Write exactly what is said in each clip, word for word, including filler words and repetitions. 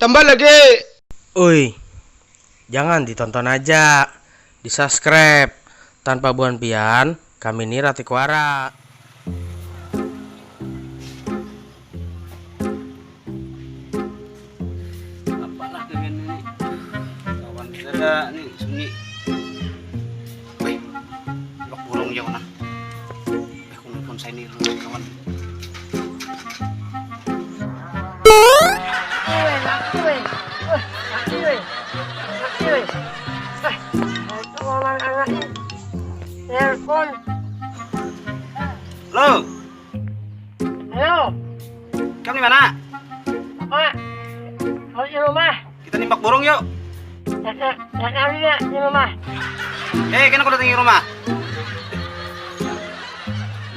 Tambah lagi. Uy, jangan ditonton aja, di-subscribe. Tanpa buan pian, kami ni Rati Kuara. Apalah dengan ini? Kawan saya dah ni sunyi. Weh, lok burung jauh nah. Eh, aku nelfon saya ni dulu, kawan. Laki, weh. Weh, laki, weh. Laki, weh. Eh, itu orang anak ni. Telepon. Halo. Halo. Kamu di mana? Apa? Kamu di rumah. Kita nimbak burung yuk. Datang, datang juga di rumah. Eh, kena aku datang di rumah.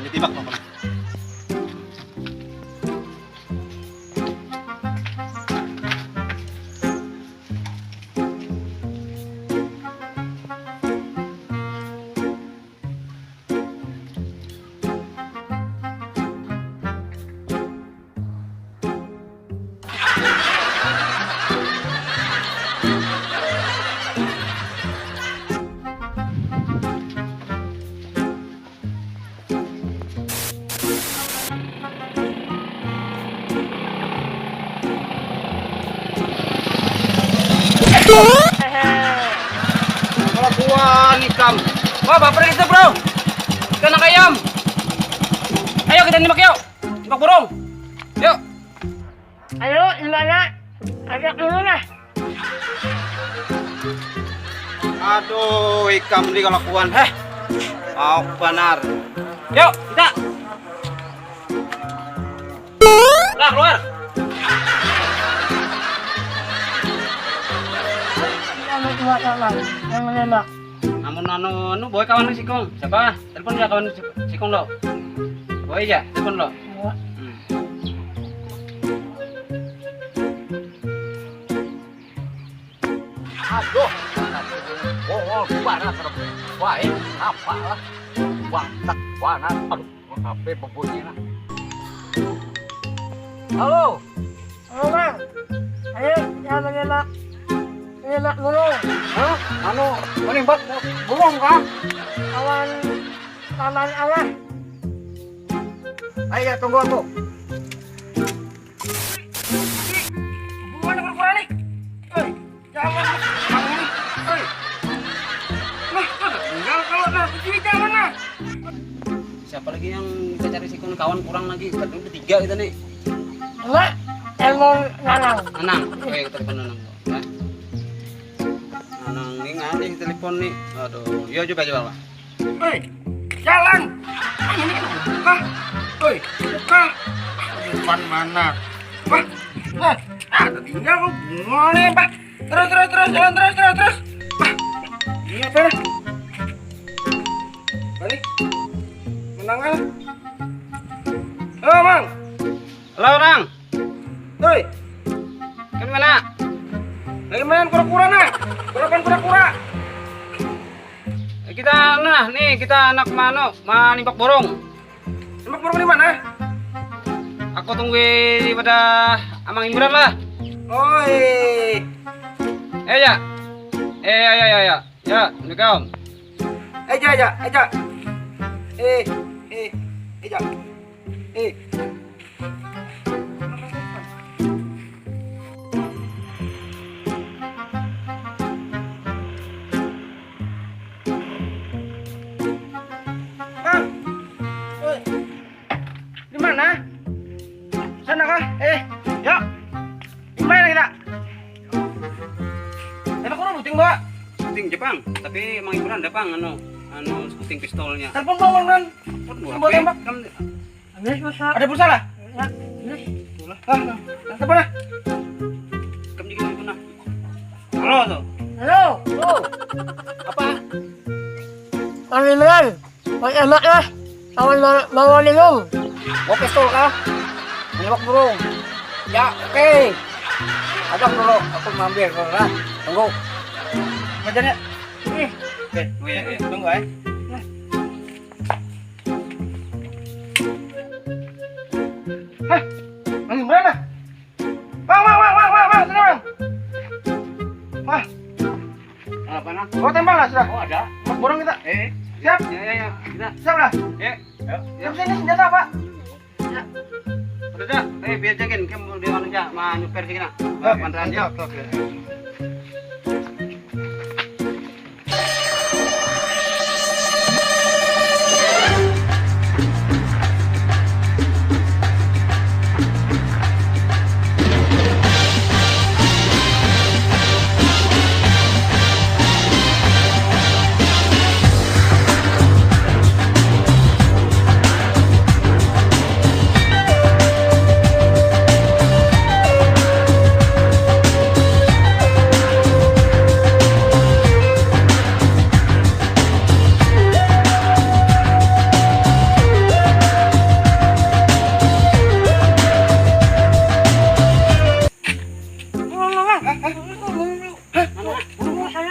Ini timbak mau kena. Kelakuan ikam. Wah, baper itu, bro. Ikan ayam. Ayo kita nembak yuk. Nembak burung. Yuk. Ayo, di mana? Ajak dulu lah. Aduh, ikam ni kelakuan, heh. Mau banar. Yuk, kita. Lah, keluar. Yang menembak. Amun anu, anu, boy kawan sikung. Siapa? Telepon ya kawan sik-, sikung lo. Boy aja, telepon lo. Iya. Hmm. Aduh, bongol banar kada. Wah, eh, apa lah? Batak banar. Aduh, H P berbunyi lah. Halo. Halo, Bang. Ayo, kita menembak, menembak burung. Hah? Anu, menembak burung kah? Lawan, lawan Allah. Ayo, tunggu aku. Buruan, kura-kura nih. Hei, jangan, Bang, ini. Hei. Nah, ada tinggal kalau ada di sini, jangan, nah. Siapa lagi yang kita cari sikung, kawan kurang lagi? Tadi bertiga kita nih. Enggak, ilmu nanang. Nanang. Oke, kita telepon Nanang. Ya. Nanang ini ngalih telepon nih. Aduh, iya coba coba lah. Hei, jalan. Ini buka. Hei, buka. Depan mana? Wah, nah, ada tinggal kok. Bungol nih, Pak. Terus, terus, terus, jalan terus, terus, terus. Wah, ini apa nih? Balik. Menang ah. Halo, Mang. Halo, Nang. Hoi. Kan mana? Lagi main kura-kura nah. Kurapan kura-kura. Eh, kita nah, nih kita anak mano, manimbak burung. Nimbak burung di mana? Aku tunggu di pada Amang Imran lah. Oi. Eh ya. Eh ya ya ya ya. Ya, Assalamualaikum. Eja, eja, eja. Eh, eh, eja. Eh. Bang. Oi. Di mana? Sana kah? Eh, ya. Di mana kita? Enak kurang buting, Mbak. Buting Jepang, tapi emang hiburan ada, Bang, anu, anu, buting pistolnya. Telepon, Bang, Bang, kan. Telepon dua Telepon P. Tembak. Kam-, Habis pulsa. Ada pulsa lah? Ya, habis. Lah, lah, lah, telepon lah. Kam juga telepon lah. Halo, tuh. Halo, tuh. Apa? Kang Imran. Pakai enak lah. Kawan bawa, bawa minum. Bawa pistol kah? Menembak burung. Ya, oke. Ajak dulu, aku mampir dulu lah. Tunggu. Bajannya. Ih. Oke, tunggu ya, ya. Tunggu, eh. Hah? Bang Imran ah? Bang, bang, bang, bang, bang, bang, sini, Bang. Oh, tembak lah sudah. Oh, ada. Burung kita. Eh, siap. Ya, ya, ya. Kita. Siap lah. Ya. Ya. Siap sini senjata apa? Ya. Udah dah. Eh, biar jagain kamu di anu aja, mah nyuper sih kena. Ya, panderan dia. Oke, oke.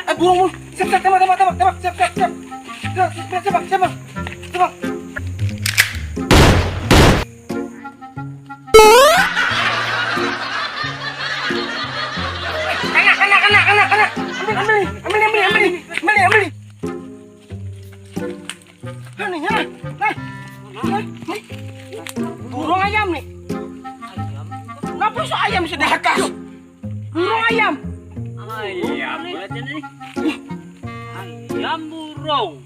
Eh, burung, burung. Siap, siap, tembak, tembak, tembak, tembak. Siap, siap, siap, siap. Siap, siap, siap, tembak, tembak, tembak. Kena, kena, kena, kena, kena. Ambil, ambil, ambil, ambil, ambil, ambil, ambil. Nah, nih, nah, nah. Nah, nih. Burung ayam nih. Kenapa iso ayam sudah atas? Burung ayam. Ayam, berarti nih. Ayam burung.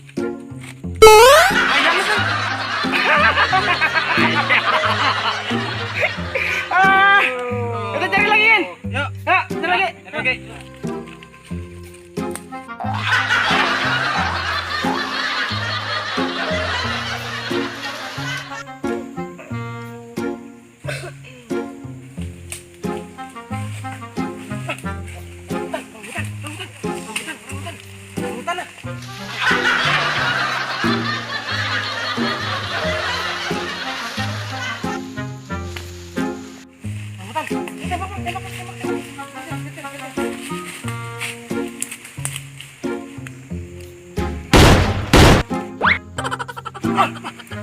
Ayam itu. Ah, kita cari lagi, Yin. Yuk. Yuk, cari lagi. Oke.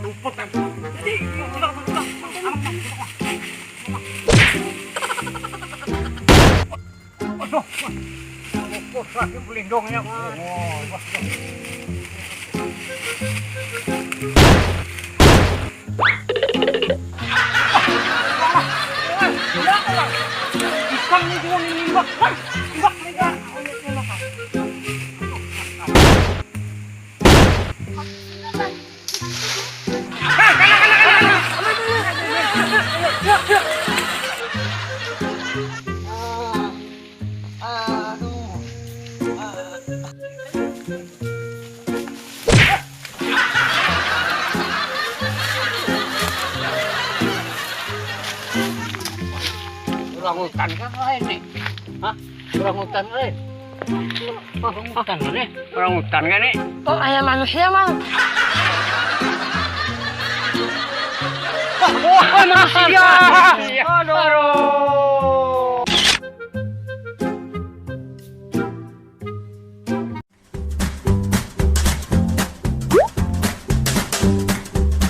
Luput kan. Jadi, udah, udah, udah. Aman, aman, aman. Waduh, wah. Luput lagi pelindungnya. Oh, wah, wah. Ikan ni jua ni limbak. Hei, limbak ni, Kak. Hei, kana, kana, kana, kana. Aduh. Orang hutan kah lain nih? Hah? Orang hutan lain? Orang hutan nih? Orang hutan kan nih? Oh, ayam manusia, Mang. Wah, manusia. Aduh.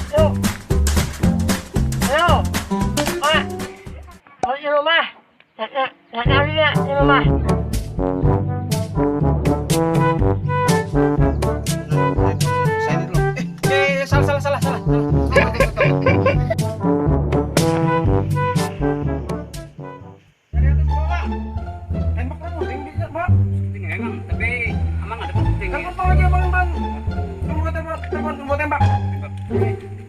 Ayo. Ayo. Pak. Mau di rumah. Nak, nak, nak tahu tidak di rumah. Saya ini dulu. Eh, eh, salah, salah, salah, salah. Salah. Dari atas bawah, Pak. Tembak kan, tinggi, Pak. Tinggi emang, tapi emang ada posting. Telepon Pak lagi, Bang, Bang. Tunggu, telepon, telepon, tunggu tembak. Tembak.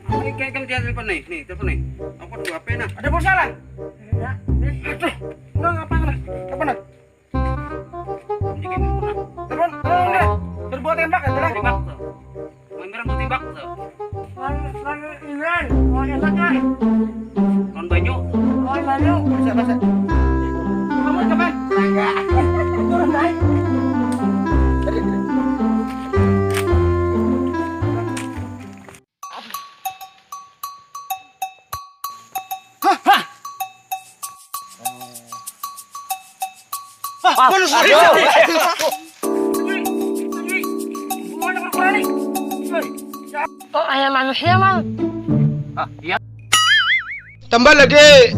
Ini kayak kan dia telepon nih, nih, telepon nih. Apa tuh H P nah? Ada pulsa lah. Ya, nih. Aduh, udah nggak apa-apa lah. Apa nah? Ini kayak gimana? Telepon, telepon deh. Terbuat tembak ya, Bang? Tembak tuh. Main barang tuh tembak tuh. Lawan, lawan Iwan, lawan enak lah. Lawan banyu. Lawan banyu. Siapa sih? Kamu teman? Enggak. Turun naik. Hah, hah. Hah, manusia. Aduh. Oh, ayam manusia, Mang. Ah, iya. Tambah lagi.